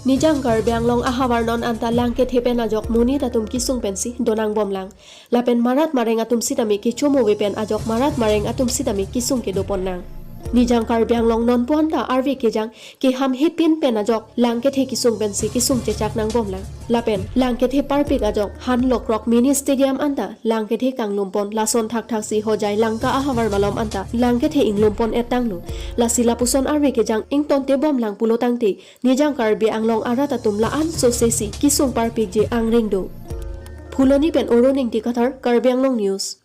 Nijang Karbi Anglong ahawar non anta langke thepen ajok muni tatum kisung pensi donang bomlang. Lapen marat mareng atum sitami ki chomowe pen ajok marat mareng atum sitami kisung ke dopon nang. Nijang Karbi Anglong non puanta arvi kejang ki ham hipin pen ajok langke the kisung pensi kisung chechak nang bomlang. Lapen langke the parpik ajok han lokrok mini stadium anta langke the kanglumpon lason thak thak si hojai langka ahawar malom anta langke the inglumpon etanglu lasila puson arvi kejang ington te bomlang pulotang te Nijang Karbi Anglong arata tumla an so sesi kisung parpik je angringdo. Phuloni pen oroning tikathar Karbi Anglong News.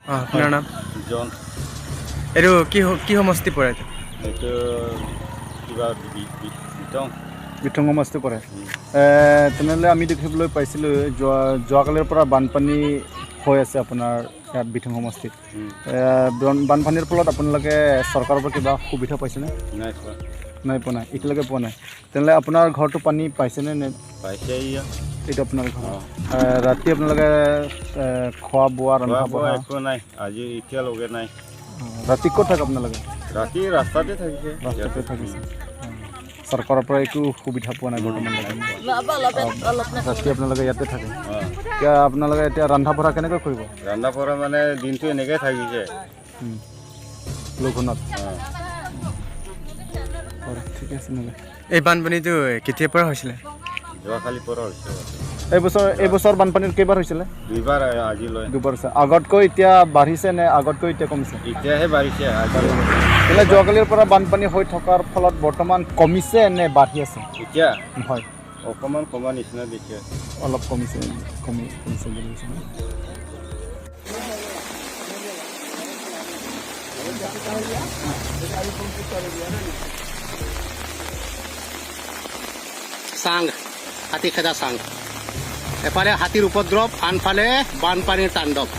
আপোনাৰ নাম? জন। এইটো কি কি সমষ্টি পৰে? এইটো কিবা বিতং। বিতং সমষ্টি পৰে। তেনেহ'লে আমি দেখিবলৈ পাইছিলোঁ যোৱাকালিৰ পৰা বানপানী হৈ আছে আপোনাৰ ইয়াত বিতং সমষ্টিত। বানপানীৰ ফলত আপোনালোকে চৰকাৰৰ পৰা কিবা সুবিধা পাইছেনে? নাই পোৱা। নাই পোৱা, নাই এতিয়ালৈকে পোৱা নাই। তেনেহ'লে আপোনাৰ ঘৰটো পানী পাইছেনে? নে পাইছে। এইটো আপোনাৰ ঘৰ। ৰাতি আপোনালোকে খোৱা বোৱা ৰন্ধা বঢ়া একো নাই, আজি এতিয়ালৈকে নাই। ৰাতি ক'ত থাকে আপোনালোকে? ৰাতি ৰাস্তাতে থাকিছে। ৰাস্তাতে থাকিছে। চৰকাৰৰ পৰা একো সুবিধা পোৱা নাই বৰ্তমানলৈকে। ৰাতি আপোনালোকে ইয়াতে থাকে। এতিয়া আপোনালোকে এতিয়া ৰন্ধা বঢ়া কেনেকৈ কৰিব? ৰন্ধা বঢ়া মানে দিনটো এনেকৈ থাকিছে লঘোণত। ঠিক আছে। নহ'লে এই বানপানীটো কেতিয়াৰ পৰা হৈছিলে? যোৱাকালিৰ পৰা হৈছে। এইবছৰ বানপানীৰ কেইবাৰ হৈছিলে? দুইবাৰ আজিলৈ। দুবাৰ হৈছে। আগতকৈ এতিয়া বাঢ়িছে নে আগতকৈ এতিয়া কমিছে? এতিয়াহে বাঢ়িছে। তেনে যোৱাকালিৰ পৰা বানপানী হৈ থকাৰ ফলত বৰ্তমান কমিছে নে বাঢ়ি আছে? এতিয়া হয় অকণমান কমা নিচিনা দেখি, অলপ কমিছে, কমিছে বুলি কৈছে। চাং হাতী খেদা চাং, এফালে হাতীৰ উপদ্ৰৱ, আনফালে বানপানীৰ তাণ্ডৱ।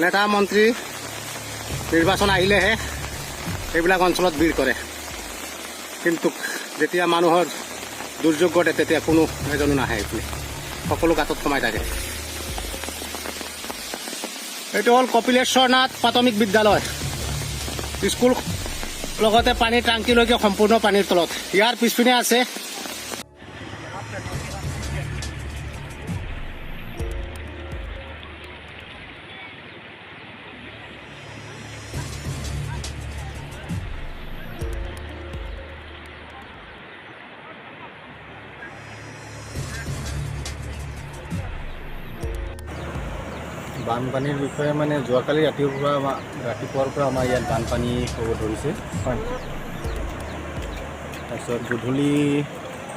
নেতা মন্ত্ৰী নিৰ্বাচন আহিলেহে এইবিলাক অঞ্চলত ভিৰ কৰে, কিন্তু যেতিয়া মানুহৰ দুৰ্যোগ ঘটে তেতিয়া কোনো এজনো নাহে, এইপিনে সকলো গাঁতত সোমাই থাকে। এইটো হ'ল কপিলেশ্বৰ নাথ প্ৰাথমিক বিদ্যালয় স্কুল, লগতে পানীৰ টাংকিলৈকে সম্পূৰ্ণ পানীৰ তলত। ইয়াৰ পিছপিনে আছে বানপানীৰ বিষয়ে মানে যোৱাকালি ৰাতিপুৱাৰ পৰা আমাৰ ইয়াত বানপানী হ'ব ধৰিছে। হয়। তাৰপিছত গধূলি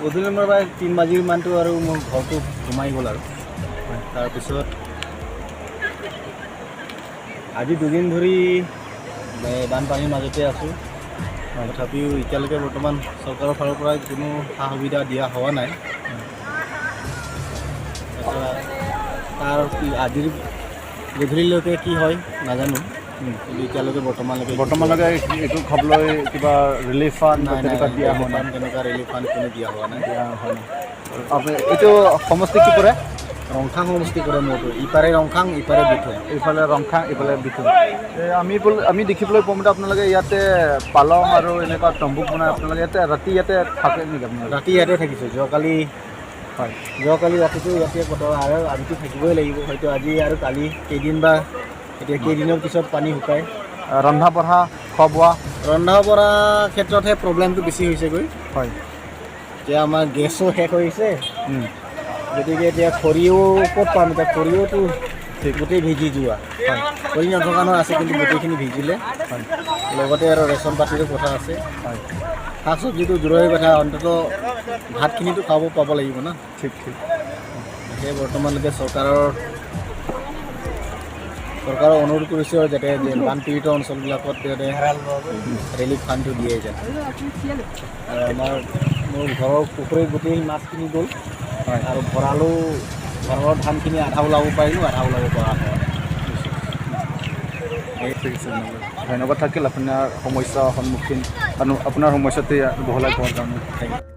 গধূলি মই প্ৰায় 3 বাজিমানটো আৰু মোৰ ঘৰটো সোমাই গ'ল আৰু তাৰপিছত আজি দুদিন ধৰি বানপানীৰ মাজতে আছোঁ। তথাপিও এতিয়ালৈকে বৰ্তমান চৰকাৰৰ ফালৰ পৰা কোনো সা সুবিধা দিয়া হোৱা নাই। তাৰপিছত তাৰ আজিৰ গধূলিলৈকে কি হয় নাজানো, কিন্তু এতিয়ালৈকে বৰ্তমানলৈকে বৰ্তমানলৈকে একো খাবলৈ কিবা ৰিলিফ ফাণ্ড নাই। তেনেকুৱা দিয়া হোৱা নাই? তেনেকুৱা ৰিলিফ ফাণ্ড কোনো দিয়া হোৱা নাই। দিয়া হোৱা নাই। আপুনি এইটো সমষ্টি কি পৰে? ৰংখাং সমষ্টি পৰে মোৰটো। ইপাৰে ৰংখাং, ইপাৰে বিথুং। এইফালে ৰংখাং, এইফালে বিথুং। আমি দেখিবলৈ পোৱা মতে আপোনালোকে ইয়াতে পালং আৰু এনেকুৱা তম্বু বনাই আপোনালোকে ইয়াতে ৰাতি ইয়াতে থাকে নেকি আপোনালোকে? ৰাতি ইয়াতে থাকিছোঁ যোৱাকালি। যোৱাকালি ৰাতিটো ইয়াতে কটোৱা আৰু আজিতো থাকিবই লাগিব হয়তো। আজি আৰু কালি কেইদিন বা এতিয়া কেইদিনৰ পিছত পানী শুকায়। ৰন্ধা বঢ়া, খোৱা বোৱা? ৰন্ধা বঢ়া ক্ষেত্ৰতহে প্ৰব্লেমটো বেছি হৈছেগৈ। এতিয়া আমাৰ গেছো শেষ হৈছে। গতিকে এতিয়া খৰিও ক'ত পাম? এতিয়া খৰিওতো গোটেই ভিজি যোৱা। খৰি নথকা নহয়, আছে, কিন্তু গোটেইখিনি ভিজিলে। লগতে আৰু ৰেচন পাতিৰো কথা আছে। শাক চব্জিটো দূৰৰে কথা, অন্ততঃ ভাতখিনিতো খাব পাব লাগিব না। ঠিক ঠিক সেয়ে বৰ্তমানলৈকে চৰকাৰক অনুৰোধ কৰিছোঁ আৰু যাতে যে বানপীড়িত অঞ্চলবিলাকত যাতে ৰিলিফ ফাণ্ডটো দিয়ে যেন। আৰু মোৰ ঘৰৰ পুখুৰীত গোটেই মাছখিনি গ'ল। আৰু ভঁৰালৰ ধানখিনি আধা ওলাব পাৰিলোঁ, আধা ওলাব পৰা হোৱা নাই। ঠিক আছে, ধন্যবাদ। ধন্যবাদ থাকিল আপোনাৰ সমস্যাৰ সন্মুখীন আৰু আপোনাৰ সমস্যাটো ইয়াত বহলাই কোৱাৰ কাৰণে। Thank U.